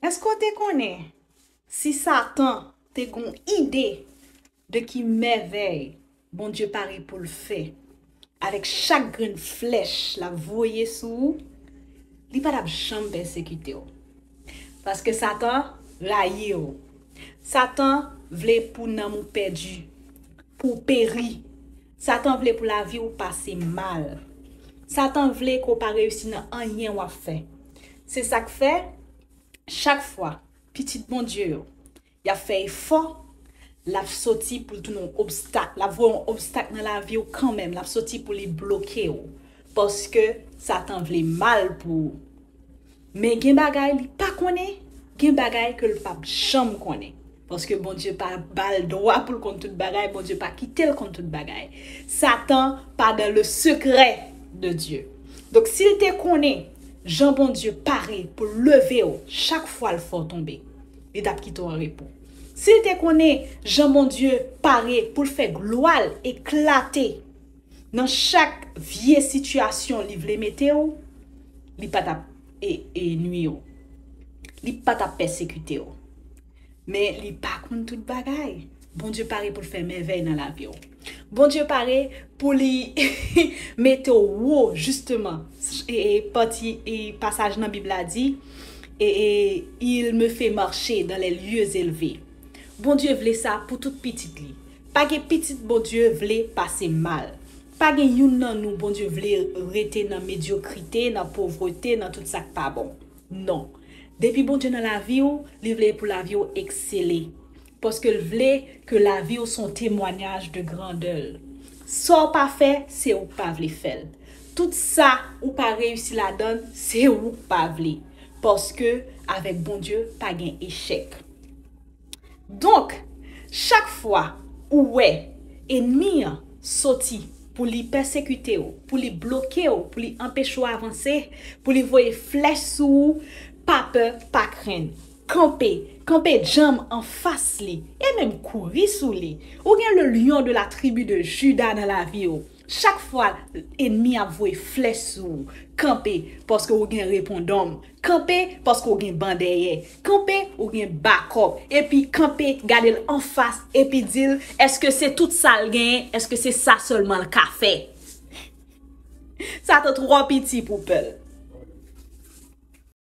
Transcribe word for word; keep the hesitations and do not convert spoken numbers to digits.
Èske w te konnen si Satan te gen yon ide de ki mèvèy Bondye pare pou l fè avèk chak grenn flèch l ap voye sou ou, li pa t ap janm pèsekite w. Paske Satan rayi w. Satan vle pou nanm ou pèdi, pou w peri. Satan vle pou lavi w pase mal. Satan vle ke w pa reyisi nan anyen w ap fè. Se sa k fè, chak fwa pitit Bondye yo y ap fè efò, l ap soti pou l tounen yon obstak. L ap voye yon obstak nan lavi w kanmenm. L ap soti pou li bloke w. Paske Satan vle mal pou ou. Men gen bagay li pa konnen, gen bagay ke l p ap janm konnen. Paske Bondye pa ba l dwa pou l konn tout bagay, Bondye pa kite l konn tout bagay. Satan pa dans le secret de Dieu. Donk, si l te konnen jan Bondye pare pou l leve w chak fwa l fè w tonbe, li t ap kite w an repo. Si l te konnen jan Bondye pare pou l fè glwa l eklate nan chak vye sitiyasyon li vle mete w, li pa t ap e, e, nwi w. Li pa t ap pèsekite w. Men li pa konn tout bagay. Bondye pare pou l fè mèvèy nan lavi w. Bondye pare pou li mete w wo, jisteman. E, e, pati, e, pasaj nan Bib la di, e, e, il me fait marcher dans les lieux élevés. Bondye vle sa pou tout pitit li. Pa gen pitit Bondye vle pase mal. Pa gen youn nan nou Bondye vle rete nan medyokrite, nan povrete, nan tout sa k pa bon. Non. Depi Bondye nan lavi w, li vle pou lavi w eksele. Paske l vle ke lavi w se yon temwanyaj de grandè l. Sa w pa fè, se ou k pa vle fè l. Tout sa ou pa reyisi ladan l, se ou k pa vle. Paske avèk Bondye, pa gen echèk. Donk, chak fwa ou wè enmi an soti pou li pèsekite w, pou li bloke w, pou li anpeche w avanse, pou li voye flèch sou ou, pa pè, pa krenn. Kanpe, kanpe djanm anfas li, e menm kouri sou li. Ou gen le lion de la tribu de Juda nan lavi w. Chak fwa enmi ap voye flèch sou ou, kanpe, paske ou gen repondòm. Kanpe, paske ou gen ban dèyè. Kanpe, ou gen bakòp. Epi kanpe, gade l anfas, epi di l, èske se tout sa l genyen? Èske se sa sèlman l ka fè? Satan twò piti pou pè l.